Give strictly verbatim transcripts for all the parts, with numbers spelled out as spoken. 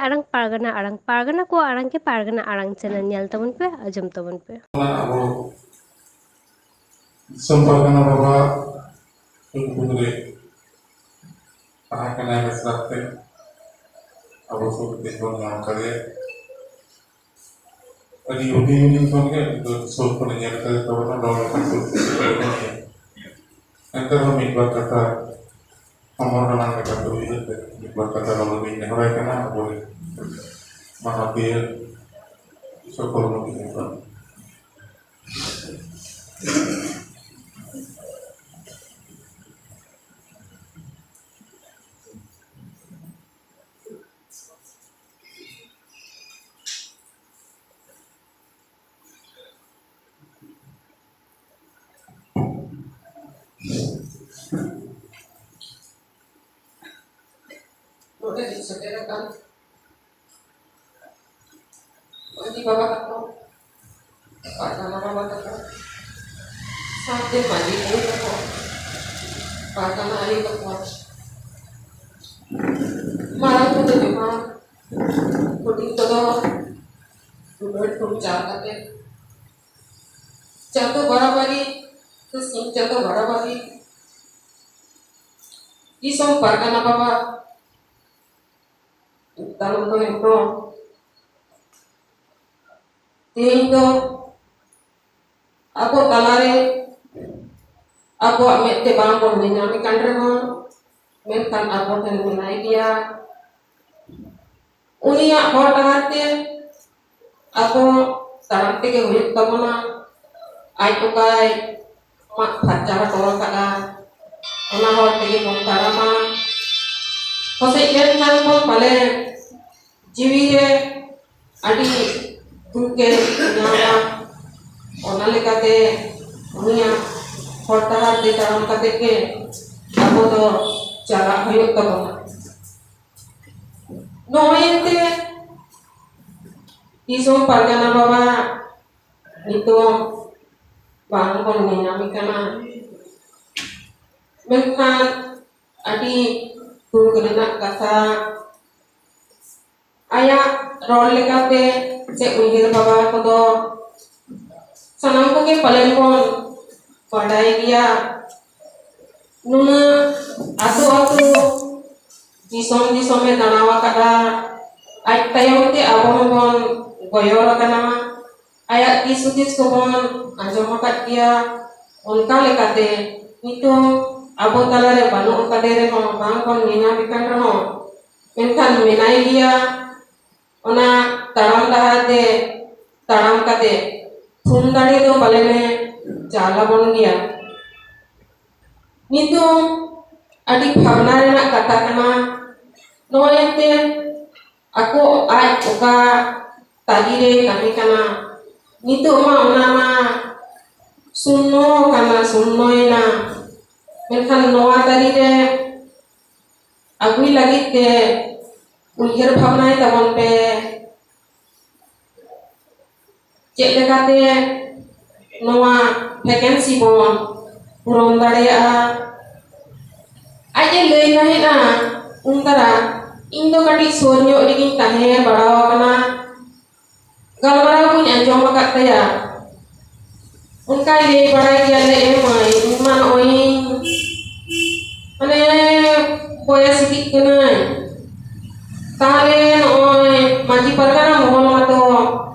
ᱟᱲᱟᱝ, ᱯᱟᱨᱜᱟᱱᱟ ᱟᱲᱟᱝ, ᱯᱟᱨᱜᱟᱱᱟ ᱠᱚᱣᱟᱜ ᱟᱲᱟᱝ ᱜᱮ ᱯᱟᱨᱜᱟᱱᱟ ᱟᱲᱟᱝ ᱪᱮᱱᱮᱞ ᱧᱮᱞ ᱛᱟᱵᱚᱱ ᱯᱮ, ᱟᱸᱡᱚᱢ ᱛᱟᱵᱚᱱ ᱯᱮ᱾ ᱟᱵᱚ ᱫᱤᱥᱚᱢ ᱯᱟᱨᱜᱟᱱᱟ ᱵᱟᱵᱟ ᱩᱱᱠᱩ ᱨᱮ ᱛᱟᱦᱮᱸ ᱠᱟᱱᱟᱭ ᱵᱮᱥ ᱠᱟᱛᱮ ᱟᱵᱚ ᱥᱩᱨ ᱛᱮ ᱵᱚᱱ ᱧᱟᱢ ᱠᱟᱫᱮᱭᱟ᱾ ᱟᱹᱰᱤ ᱦᱩᱰᱤᱧ ᱦᱩᱰᱤᱧ ᱠᱷᱚᱱ ᱜᱮ ᱩᱱᱠᱩ ᱥᱩᱨ ᱠᱷᱚᱱ ᱧᱮᱞ ᱠᱟᱫᱮ ᱛᱟᱵᱚᱱᱟ, ᱱᱚᱣᱟ ᱞᱮᱠᱟᱱ ᱥᱩᱨ ᱠᱷᱚᱱ ᱧᱮᱞ ᱠᱟᱫᱮ᱾ ᱮᱱᱛᱮ ᱨᱮᱦᱚᱸ ᱢᱤᱫ ᱵᱟᱨ ᱠᱟᱛᱷᱟ ᱦᱚᱢᱚᱨ ᱦᱟᱞᱟᱝ ᱞᱮᱠᱟᱛᱮ ᱩᱭᱦᱟᱹᱨ ᱛᱮ ᱢᱤᱫ ᱵᱟᱨ ᱠᱟᱛᱷᱟ ᱨᱚᱲ ᱞᱤᱧ ᱱᱮᱦᱚᱨᱟᱭ ᱠᱟᱱᱟ ᱟᱵᱚᱨᱮᱱ ᱢᱟᱱᱚᱛᱤᱭᱟᱹ ᱥᱚᱠᱚᱞ ᱢᱚᱱᱛᱨᱤ ᱠᱚ᱾ ᱱᱚᱰᱮ ᱦᱮᱡ ᱥᱮᱴᱮᱨ ᱟᱠᱟᱱ ᱢᱟᱹᱡᱷᱤ ᱵᱟᱵᱟ ᱛᱟᱠᱚ, ᱯᱟᱨᱜᱟᱱᱟ ᱵᱟᱵᱟ ᱛᱟᱠᱚ, ᱥᱟᱶᱛᱮ ᱢᱟᱹᱡᱷᱤ ᱵᱩᱲᱦᱤ ᱛᱟᱠᱚ, ᱯᱟᱨᱜᱟᱱᱟ ᱟᱭᱳ ᱛᱟᱠᱚ, ᱢᱟᱨᱟᱝ ᱠᱚᱫᱚ ᱡᱚᱦᱟᱨ, ᱦᱩᱰᱤᱧ ᱠᱚᱫᱚ ᱫᱩᱞᱟᱹᱲ ᱛᱷᱩᱢ ᱪᱟᱞ ᱠᱟᱛᱮ ᱪᱟᱸᱫᱚ ᱵᱟᱨᱟᱵᱟᱨᱤ ᱥᱮ ᱥᱤᱧ ᱪᱟᱸᱫᱚ ᱵᱟᱨᱟᱵᱟᱨᱤ ᱫᱤᱥᱚᱢ ᱯᱟᱨᱜᱟᱱᱟ ᱵᱟᱵᱟ ᱫᱟᱞᱚᱵ ᱫᱚ ᱮᱠᱫᱚᱢ ᱛᱮᱦᱮᱧ ᱫᱚ ᱟᱵᱚ ᱛᱟᱞᱟᱨᱮ ᱟᱵᱚᱣᱟᱜ ᱢᱮᱫ ᱛᱮ ᱵᱟᱝ ᱵᱚᱱ ᱧᱮᱧᱟᱢᱮ ᱠᱟᱱ ᱨᱮᱦᱚᱸ, ᱢᱮᱱᱠᱷᱟᱱ ᱟᱵᱚ ᱴᱷᱮᱱ ᱢᱮᱱᱟᱭ ᱜᱮᱭᱟ᱾ ᱩᱱᱤᱭᱟᱜ ᱦᱚᱨ ᱰᱟᱦᱟᱨ ᱛᱮ ᱟᱵᱚ ᱛᱟᱲᱟᱢ ᱛᱮᱜᱮ ᱦᱩᱭᱩᱜ ᱛᱟᱵᱚᱱᱟ᱾ ᱟᱡ ᱚᱠᱟᱭ ᱢᱟᱜ ᱯᱷᱟᱨᱪᱟ ᱦᱚᱴᱚ ᱟᱠᱟᱫᱼᱟ, ᱚᱱᱟ ᱦᱚᱨ ᱛᱮᱜᱮ ᱵᱚᱱ ᱛᱟᱲᱟᱢᱟ᱾ ᱯᱟᱥᱮᱡ ᱢᱮᱱᱠᱷᱟᱱ ᱵᱚᱱ ᱯᱟᱞᱮᱱ ᱡᱤᱣᱤ ᱨᱮ ᱟᱹᱰᱤ ᱫᱩᱠ ᱮ ᱧᱟᱢᱟ᱾ ᱚᱱᱟ ᱞᱮᱠᱟᱛᱮ ᱩᱱᱤᱭᱟᱜ ᱦᱚᱨ ᱰᱟᱦᱟᱨ ᱛᱮ ᱛᱟᱲᱟᱢ ᱠᱟᱛᱮ ᱜᱮ ᱟᱵᱚ ᱫᱚ ᱪᱟᱞᱟᱜ ᱦᱩᱭᱩᱜ ᱛᱟᱵᱚᱱᱟ᱾ ᱱᱚᱜᱼᱚᱭ ᱮᱱᱛᱮ ᱫᱤᱥᱚᱢ ᱯᱟᱨᱜᱟᱱᱟ ᱵᱟᱵᱟ ᱱᱤᱛᱚᱜ ᱵᱟᱝ ᱵᱚᱱ ᱧᱮᱧᱟᱢᱮ ᱠᱟᱱᱟ, ᱢᱮᱱᱠᱷᱟᱱ ᱟᱹᱰᱤ ᱫᱩᱠ ᱨᱮᱱᱟᱜ ᱠᱟᱛᱷᱟ, ᱟᱭᱟᱜ ᱨᱚᱲ ᱞᱮᱠᱟᱛᱮ ᱥᱮ ᱩᱭᱦᱟᱹᱨ ᱵᱷᱟᱵᱽᱱᱟ ᱠᱚᱫᱚ ᱥᱟᱱᱟᱢ ᱠᱚᱜᱮ ᱯᱟᱞᱮᱱ ᱵᱚᱱ ᱵᱟᱰᱟᱭ ᱜᱮᱭᱟ᱾ ᱱᱩᱱᱟᱹᱜ ᱟᱹᱛᱩ ᱟᱹᱛᱩ, ᱫᱤᱥᱚᱢ ᱫᱤᱥᱚᱢᱮ ᱫᱟᱬᱟ ᱟᱠᱟᱫᱟ᱾ ᱟᱡ ᱛᱟᱭᱚᱢ ᱛᱮ ᱟᱵᱚ ᱦᱚᱸᱵᱚᱱ ᱜᱚᱭᱚᱨ ᱟᱠᱟᱱᱟ᱾ ᱟᱭᱟᱜ ᱫᱤᱥ ᱦᱩᱫᱤᱥ ᱠᱚᱵᱚᱱ ᱟᱸᱡᱚᱢ ᱟᱠᱟᱫ ᱜᱮᱭᱟ᱾ ᱚᱱᱠᱟ ᱞᱮᱠᱟᱛᱮ ᱱᱤᱛᱚᱜ ᱟᱵᱚ ᱛᱟᱞᱟᱨᱮ ᱵᱟᱹᱱᱩᱜ ᱟᱠᱟᱫᱮ ᱨᱮᱦᱚᱸ, ᱵᱟᱝ ᱵᱚᱱ ᱧᱮᱧᱟᱢᱮ ᱠᱟᱱ ᱨᱮᱦᱚᱸ, ᱢᱮᱱᱠᱷᱟᱱ ᱢᱮᱱᱟᱭ ᱜᱮᱭᱟ᱾ ᱚᱱᱟ ᱛᱟᱲᱟᱢ ᱰᱟᱦᱟᱨ ᱛᱮ ᱛᱟᱲᱟᱢ ᱠᱟᱛᱮ ᱛᱷᱩᱢ ᱫᱟᱲᱮ ᱫᱚ ᱯᱟᱞᱮᱱᱮ ᱪᱟᱞ ᱟᱵᱚᱱ ᱜᱮᱭᱟ᱾ ᱱᱤᱛᱚᱜ ᱟᱹᱰᱤ ᱵᱷᱟᱵᱽᱱᱟ ᱨᱮᱱᱟᱜ ᱠᱟᱛᱷᱟ ᱠᱟᱱᱟ᱾ ᱱᱚᱜᱼᱚᱭ ᱮᱱᱛᱮ ᱟᱠᱚ ᱟᱡ ᱚᱠᱟ ᱛᱟᱹᱜᱤ ᱨᱮ ᱛᱟᱦᱮᱸ ᱠᱟᱱᱟ, ᱱᱤᱛᱚᱜ ᱢᱟ ᱚᱱᱟ ᱢᱟ ᱥᱩᱱᱱᱚ ᱠᱟᱱᱟ, ᱥᱩᱱᱱᱚᱭᱮᱱᱟ᱾ ᱢᱮᱱᱠᱷᱟᱱ ᱱᱚᱣᱟ ᱛᱟᱹᱨᱤ ᱨᱮ ᱟᱹᱜᱩᱭ ᱞᱟᱹᱜᱤᱫ ᱛᱮ ᱩᱭᱦᱟᱹᱨ ᱵᱷᱟᱵᱽᱱᱟᱭ ᱛᱟᱵᱚᱱ ᱯᱮ᱾ ᱪᱮᱫ ᱞᱮᱠᱟᱛᱮ ᱱᱚᱣᱟ ᱵᱷᱮᱠᱮᱱᱥᱤ ᱵᱚᱱ ᱯᱩᱨᱚᱱ ᱫᱟᱲᱮᱭᱟᱜᱼᱟ? ᱟᱡ ᱮ ᱞᱟᱹᱭ ᱛᱟᱦᱮᱸᱫᱼᱟ ᱩᱱ ᱫᱟᱨᱟ, ᱤᱧ ᱫᱚ ᱠᱟᱹᱴᱤᱡ ᱥᱩᱨ ᱧᱚᱜ ᱨᱮᱜᱤᱧ ᱛᱟᱦᱮᱸ ᱵᱟᱲᱟ ᱟᱠᱟᱱᱟ, ᱜᱟᱞᱢᱟᱨᱟᱣ ᱠᱚᱧ ᱟᱸᱡᱚᱢ ᱟᱠᱟᱫ ᱛᱟᱭᱟ᱾ ᱚᱱᱠᱟᱭ ᱞᱟᱹᱭ ᱵᱟᱲᱟᱭ ᱜᱮᱭᱟ, ᱞᱟᱹᱭ ᱮ ᱢᱟᱹᱭ, ᱤᱧ ᱢᱟ ᱱᱚᱜᱼᱚᱭ ᱢᱟᱱᱮ ᱵᱚᱭᱮᱥ ᱤᱫᱤᱜ ᱠᱟᱹᱱᱟᱹᱧ᱾ ᱛᱟᱦᱞᱮ ᱱᱚᱜᱼᱚᱭ ᱢᱟᱹᱡᱷᱤ ᱯᱟᱨᱜᱟᱱᱟ ᱢᱚᱦᱚᱞ ᱢᱟᱛᱚ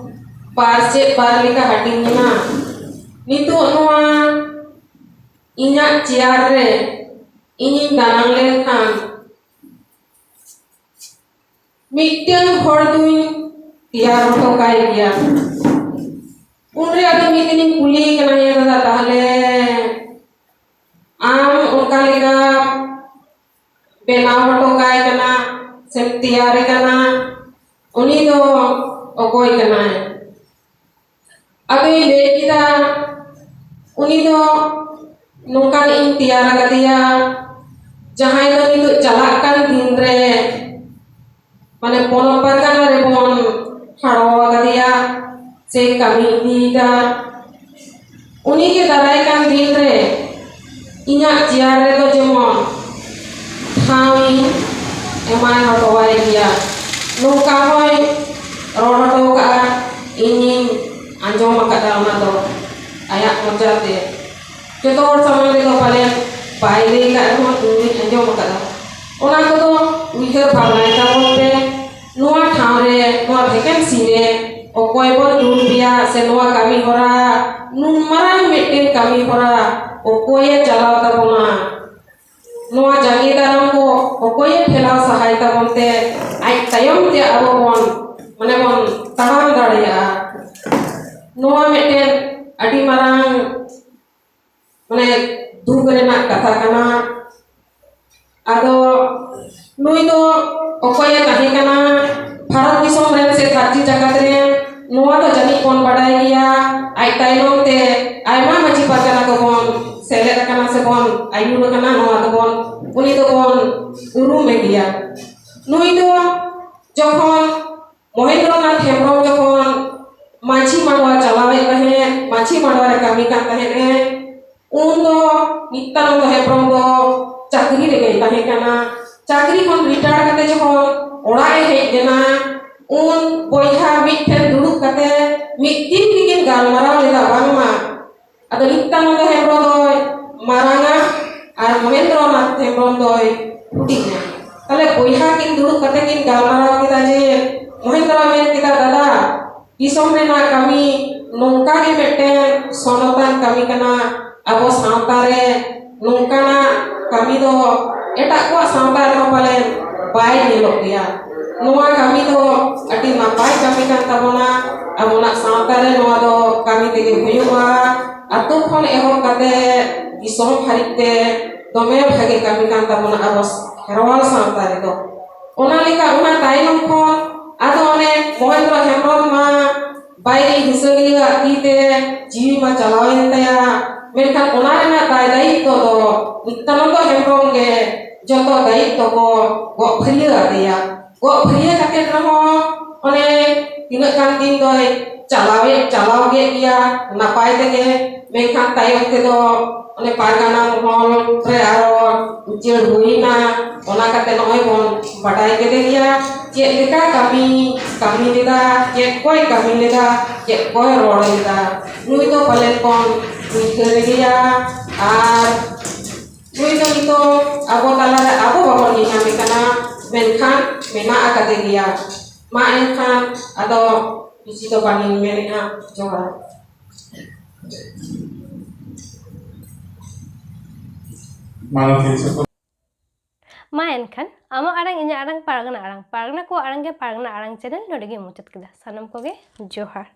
ᱵᱟᱨ ᱪᱮᱫ ᱵᱟᱨ ᱞᱮᱠᱟ ᱦᱟᱹᱴᱤᱧ ᱮᱱᱟ᱾ ᱱᱤᱛᱚᱜ ᱱᱚᱣᱟ ᱤᱧᱟᱹᱜ ᱪᱮᱭᱟᱨ ᱨᱮ ᱤᱧᱤᱧ ᱫᱟᱱᱟᱝ ᱞᱮᱱᱠᱷᱟᱱ ᱢᱤᱫᱴᱟᱝ ᱦᱚᱲ ᱫᱩᱧ ᱛᱮᱭᱟᱨ ᱦᱚᱴᱚ ᱠᱟᱭ ᱜᱮᱭᱟ᱾ ᱩᱱᱨᱮ ᱟᱫᱚ ᱢᱤᱫ ᱫᱤᱱᱤᱧ ᱠᱩᱞᱤᱭᱮ ᱠᱟᱱᱟ, ᱭᱟ ᱫᱟᱫᱟ, ᱛᱟᱦᱞᱮ ᱟᱢ ᱚᱱᱠᱟ ᱞᱮᱠᱟ ᱵᱮᱱᱟᱣ ᱦᱚᱴᱚ ᱠᱟᱭ ᱠᱟᱱᱟ ᱥᱮᱢ ᱛᱮᱭᱟᱨᱮ ᱠᱟᱱᱟ, ᱩᱱᱤ ᱫᱚ ᱚᱠᱚᱭ ᱠᱟᱱᱟᱭ? ᱟᱫᱚᱭ ᱞᱟᱹᱭ ᱠᱮᱫᱟ, ᱩᱱᱤ ᱫᱚ ᱱᱚᱝᱠᱟᱱ ᱤᱧ ᱛᱮᱭᱟᱨ ᱟᱠᱟᱫᱮᱭᱟ, ᱡᱟᱦᱟᱸᱭ ᱫᱚ ᱱᱤᱛᱚᱜ ᱪᱟᱞᱟᱜ ᱠᱟᱱ ᱫᱤᱱ ᱨᱮ ᱢᱟᱱᱮ ᱯᱚᱱᱚᱛ ᱯᱟᱨᱜᱟᱱᱟ ᱨᱮᱵᱚᱱ ᱴᱷᱟᱲᱚ ᱟᱠᱟᱫᱮᱭᱟ ᱥᱮ ᱠᱟᱹᱢᱤ ᱤᱫᱤᱭᱮᱫᱟ᱾ ᱩᱱᱤ ᱜᱮ ᱫᱟᱨᱟᱭ ᱠᱟᱱ ᱫᱤᱱ ᱨᱮ ᱤᱧᱟᱹᱜ ᱪᱮᱭᱟᱨ ᱨᱮᱫᱚ ᱡᱮᱢᱚᱱ ᱴᱷᱟᱶ ᱤᱧ ᱮᱢᱟᱭ ᱦᱚᱴᱚᱣᱟᱭ ᱜᱮᱭᱟ᱾ ᱱᱚᱝᱠᱟ ᱦᱚᱸᱭ ᱨᱚᱲ ᱦᱚᱴᱚ ᱠᱟᱜᱼᱟ, ᱤᱧᱤᱧ ᱟᱸᱡᱚᱢ ᱟᱠᱟᱫᱟ ᱚᱱᱟ ᱫᱚ ᱟᱭᱟᱜ ᱢᱚᱪᱟᱛᱮ᱾ ᱡᱚᱛᱚ ᱦᱚᱲ ᱥᱟᱢᱟᱝ ᱨᱮᱫᱚ ᱯᱟᱞᱮᱱ ᱵᱟᱭ ᱞᱟᱹᱭ ᱟᱠᱟᱫ ᱨᱮᱦᱚᱸ ᱤᱧ ᱫᱩᱧ ᱟᱸᱡᱚᱢ ᱟᱠᱟᱫᱟ᱾ ᱚᱱᱟ ᱠᱚᱫᱚ ᱩᱭᱦᱟᱹᱨ ᱵᱷᱟᱵᱽᱱᱟᱭ ᱛᱟᱵᱚᱱ ᱯᱮ᱾ ᱱᱚᱣᱟ ᱴᱷᱟᱶ ᱨᱮ, ᱱᱚᱣᱟ vacancy ᱨᱮ ᱚᱠᱚᱭ ᱵᱚᱱ ᱫᱩᱲᱩᱵᱮᱭᱟ ᱥᱮ ᱱᱚᱣᱟ ᱠᱟᱹᱢᱤ ᱦᱚᱨᱟ, ᱱᱩᱱ ᱢᱟᱨᱟᱝ ᱢᱤᱫᱴᱮᱱ ᱠᱟᱹᱢᱤ ᱦᱚᱨᱟ ᱚᱠᱚᱭᱮ ᱪᱟᱞᱟᱣ ᱛᱟᱵᱚᱱᱟ? ᱱᱚᱣᱟ ᱡᱟᱸᱜᱮ ᱫᱟᱨᱟᱢ ᱠᱚ ᱚᱠᱚᱭᱮ ᱴᱷᱮᱞᱟᱣ ᱥᱟᱦᱟᱭ ᱛᱟᱵᱚᱱ ᱛᱮ ᱟᱡ ᱛᱟᱭᱚᱢ ᱛᱮ ᱟᱵᱚ ᱵᱚᱱ, ᱢᱟᱱᱮ, ᱵᱚᱱ ᱛᱟᱲᱟᱢ ᱫᱟᱲᱮᱭᱟᱜᱼᱟ? ᱱᱚᱣᱟ ᱢᱤᱫᱴᱮᱱ ᱟᱹᱰᱤ ᱢᱟᱨᱟᱝ, ᱢᱟᱱᱮ, ᱫᱩᱠ ᱨᱮᱱᱟᱜ ᱠᱟᱛᱷᱟ ᱠᱟᱱᱟ᱾ ᱟᱫᱚ ᱱᱩᱭ ᱫᱚ ᱚᱠᱚᱭᱮ ᱛᱟᱦᱮᱸ ᱠᱟᱱᱟ? ᱵᱷᱟᱨᱚᱛ ᱫᱤᱥᱚᱢ ᱨᱮᱱ ᱥᱮ ᱫᱷᱟᱹᱨᱛᱤ ᱡᱟᱠᱟᱛ ᱨᱮᱱ, ᱱᱚᱣᱟ ᱫᱚ ᱡᱟᱹᱱᱤᱡ ᱵᱚᱱ ᱵᱟᱰᱟᱭ ᱜᱮᱭᱟ᱾ ᱟᱡ ᱛᱟᱭᱱᱚᱢ ᱛᱮ ᱟᱭᱢᱟ ᱢᱟᱹᱡᱷᱤ ᱯᱟᱨᱜᱟᱱᱟ ᱠᱚᱵᱚᱱ ᱥᱮᱞᱮᱫ ᱟᱠᱟᱱᱟ ᱥᱮᱵᱚᱱ ᱟᱹᱭᱩᱨ ᱟᱠᱟᱱᱟ, ᱱᱚᱣᱟ ᱫᱚᱵᱚᱱ, ᱩᱱᱤ ᱫᱚᱵᱚᱱ ᱩᱨᱩᱢᱮ ᱜᱮᱭᱟ᱾ ᱱᱩᱭ ᱫᱚ ᱡᱚᱠᱷᱚᱱ ᱢᱚᱦᱮᱱᱫᱨᱚᱱᱟᱛᱷ ᱦᱮᱢᱵᱨᱚᱢ ᱡᱚᱠᱷᱚᱱ ᱢᱟᱹᱡᱷᱤ ᱢᱟᱰᱣᱟ ᱪᱟᱞᱟᱣᱮᱫ ᱛᱟᱦᱮᱸᱫ, ᱢᱟᱹᱡᱷᱤ ᱢᱟᱰᱣᱟ ᱨᱮ ᱠᱟᱹᱢᱤ ᱠᱟᱱ ᱛᱟᱦᱮᱸᱫ ᱮ, ᱩᱱ ᱫᱚ ᱱᱤᱛᱭᱟᱱᱚᱱᱫᱚ ᱦᱮᱢᱵᱨᱚᱢ ᱫᱚ ᱪᱟᱹᱠᱨᱤ ᱨᱮᱜᱮᱭ ᱛᱟᱦᱮᱸ ᱠᱟᱱᱟ᱾ ᱪᱟᱹᱠᱨᱤ ᱠᱷᱚᱱ retire ᱠᱟᱛᱮ ᱡᱚᱠᱷᱚᱱ ᱚᱲᱟᱜ ᱮ ᱦᱮᱡ ᱞᱮᱱᱟ, ᱩᱱ ᱵᱚᱭᱦᱟ ᱢᱤᱫ ᱴᱷᱮᱱ ᱫᱩᱲᱩᱵ ᱠᱟᱛᱮ ᱢᱤᱫ ᱫᱤᱱ ᱜᱮᱠᱤᱱ ᱜᱟᱞᱢᱟᱨᱟᱣ ᱞᱮᱫᱟ, ᱵᱟᱝᱢᱟ ᱟᱫᱚ ᱱᱤᱛᱭᱟᱱᱚᱱᱫᱚ ᱦᱮᱢᱵᱨᱚᱢ ᱫᱚᱭ ᱢᱟᱨᱟᱝᱟ ᱟᱨ ᱢᱚᱦᱮᱱᱫᱨᱚᱱᱟᱛᱷ ᱦᱮᱢᱵᱨᱚᱢ ᱫᱚᱭ ᱦᱩᱰᱤᱧᱟ᱾ ᱛᱟᱦᱞᱮ ᱵᱚᱭᱦᱟ ᱠᱤᱱ ᱫᱩᱲᱩᱵ ᱠᱟᱛᱮ ᱠᱤᱱ ᱜᱟᱞᱢᱟᱨᱟᱣ ᱠᱮᱫᱟ ᱡᱮ, ᱢᱚᱦᱮᱱᱫᱨᱚ ᱢᱮᱱ ᱠᱮᱫᱟ, ᱫᱟᱫᱟ, ᱫᱤᱥᱚᱢ ᱨᱮᱱᱟᱜ ᱠᱟᱹᱢᱤ ᱱᱚᱝᱠᱟ ᱜᱮ ᱢᱤᱫᱴᱮᱱ ᱥᱚᱱᱚᱛᱟᱱ ᱠᱟᱹᱢᱤ ᱠᱟᱱᱟ᱾ ᱟᱵᱚ ᱥᱟᱶᱛᱟ ᱨᱮ ᱱᱚᱝᱠᱟᱱᱟᱜ ᱠᱟᱹᱢᱤ ᱫᱚ ᱮᱴᱟᱜ ᱠᱚᱣᱟᱜ ᱥᱟᱶᱛᱟ ᱨᱮᱦᱚᱸ ᱯᱟᱞᱮᱱ ᱵᱟᱭ ᱧᱮᱞᱚᱜ ᱜᱮᱭᱟ᱾ ᱱᱚᱣᱟ ᱠᱟᱹᱢᱤ ᱫᱚ ᱟᱹᱰᱤ ᱱᱟᱯᱟᱭ ᱠᱟᱹᱢᱤ ᱠᱟᱱ ᱛᱟᱵᱚᱱᱟ᱾ ᱟᱵᱚᱱᱟᱜ ᱥᱟᱶᱛᱟ ᱨᱮ ᱱᱚᱣᱟ ᱫᱚ ᱠᱟᱹᱢᱤ ᱛᱮᱜᱮ ᱦᱩᱭᱩᱜᱼᱟ᱾ ᱟᱛᱳ ᱠᱷᱚᱱ ᱮᱦᱚᱵ ᱠᱟᱛᱮ ᱫᱤᱥᱚᱢ ᱦᱟᱹᱨᱤᱡ ᱛᱮ ᱫᱚᱢᱮ ᱵᱷᱟᱜᱮ ᱠᱟᱹᱢᱤ ᱠᱟᱱ ᱛᱟᱵᱚᱱᱟ ᱟᱵᱚ ᱠᱷᱮᱨᱣᱟᱞ ᱥᱟᱶᱛᱟ ᱨᱮᱫᱚ᱾ ᱚᱱᱟ ᱞᱮᱠᱟ ᱚᱱᱟ ᱛᱟᱭᱱᱚᱢ ᱠᱷᱚᱱ ᱟᱫᱚ ᱚᱱᱮ ᱢᱚᱦᱮᱱᱫᱨᱚ ᱦᱮᱢᱵᱨᱚᱢ ᱢᱟ ᱵᱟᱭᱨᱤ ᱦᱤᱥᱟᱹᱲᱤᱭᱟᱹᱣᱟᱜ ᱛᱤ ᱛᱮ ᱡᱤᱣᱤ ᱢᱟ ᱪᱟᱞᱟᱣᱮᱱ ᱛᱟᱭᱟ, ᱢᱮᱱᱠᱷᱟᱱ ᱚᱱᱟ ᱨᱮᱱᱟᱜ ᱫᱟᱭ ᱫᱟᱭᱤᱛᱛᱚ ᱫᱚ ᱱᱤᱛᱭᱟᱱᱚᱱᱫᱚ ᱦᱮᱢᱵᱨᱚᱢ ᱜᱮ ᱡᱚᱛᱚ ᱫᱟᱭᱤᱛᱛᱚ ᱠᱚ ᱜᱚᱜ ᱯᱷᱟᱹᱨᱭᱟᱹ ᱟᱫᱮᱭᱟ᱾ ᱜᱚᱜ ᱯᱷᱟᱹᱨᱭᱟᱹ ᱠᱟᱛᱮ ᱨᱮᱦᱚᱸ ᱚᱱᱮ ᱛᱤᱱᱟᱹᱜ ᱜᱟᱱ ᱫᱤᱱ ᱫᱚᱭ ᱪᱟᱞᱟᱣᱮᱫ ᱪᱟᱞᱟᱣ ᱠᱮᱫ ᱜᱮᱭᱟ ᱱᱟᱯᱟᱭ ᱛᱮᱜᱮ, ᱢᱮᱱᱠᱷᱟᱱ ᱛᱟᱭᱚᱢ ᱛᱮᱫᱚ ᱚᱱᱮ ᱯᱟᱨᱜᱟᱱᱟ ᱢᱚᱦᱚᱞ ᱨᱮ ᱟᱨᱚ ᱩᱪᱟᱹᱲ ᱦᱩᱭᱱᱟ᱾ ᱚᱱᱟ ᱠᱟᱛᱮ ᱱᱚᱜᱼᱚᱭ ᱵᱚᱱ ᱵᱟᱰᱟᱭ ᱠᱮᱫᱮ ᱜᱮᱭᱟ ᱪᱮᱫ ᱞᱮᱠᱟ ᱠᱟᱹᱢᱤ ᱠᱟᱹᱢᱤ ᱞᱮᱫᱟ, ᱪᱮᱫ ᱠᱚᱭ ᱠᱟᱹᱢᱤ ᱞᱮᱫᱟ, ᱪᱮᱫ ᱠᱚᱭ ᱨᱚᱲ ᱞᱮᱫᱟ᱾ ᱱᱩᱭ ᱫᱚ ᱯᱟᱞᱮᱱ ᱵᱚᱱ ᱩᱭᱦᱟᱹᱨ ᱜᱮᱭᱟ᱾ ᱟᱨ ᱱᱩᱭ ᱫᱚ ᱱᱤᱛᱚᱜ ᱟᱵᱚ ᱛᱟᱞᱟᱨᱮ ᱟᱵᱚ ᱵᱟᱵᱚᱱ ᱧᱮᱧᱟᱢᱮ ᱠᱟᱱᱟ, ᱢᱮᱱᱠᱷᱟᱱ ᱢᱮᱱᱟᱜ ᱟᱠᱟᱫᱮ ᱜᱮᱭᱟ᱾ ᱢᱟ ᱮᱱᱠᱷᱟᱱ ᱟᱫᱚ ᱵᱮᱥᱤ ᱫᱚ ᱵᱟᱝᱤᱧ ᱢᱮᱱᱮᱫᱼᱟ᱾ ᱡᱚᱦᱟᱨ᱾ ᱢᱟᱱᱚᱛᱤᱭᱟᱹ ᱥᱟᱠᱟᱢ᱾ ᱢᱟ ᱮᱱᱠᱷᱟᱱ ᱟᱢᱟᱜ ᱟᱲᱟᱝ ᱤᱧᱟᱹᱜ ᱟᱲᱟᱝ ᱯᱟᱨᱜᱟᱱᱟ ᱟᱲᱟᱝ, ᱯᱟᱨᱜᱟᱱᱟ ᱠᱚᱣᱟᱜ ᱟᱲᱟᱝ ᱜᱮ ᱯᱟᱨᱜᱟᱱᱟ ᱟᱲᱟᱝ ᱪᱮᱱᱮᱞ ᱱᱚᱰᱮ ᱜᱮ ᱢᱩᱪᱟᱹᱫ ᱠᱮᱫᱟ᱾ ᱥᱟᱱᱟᱢ ᱠᱚᱜᱮ ᱡᱚᱦᱟᱨ᱾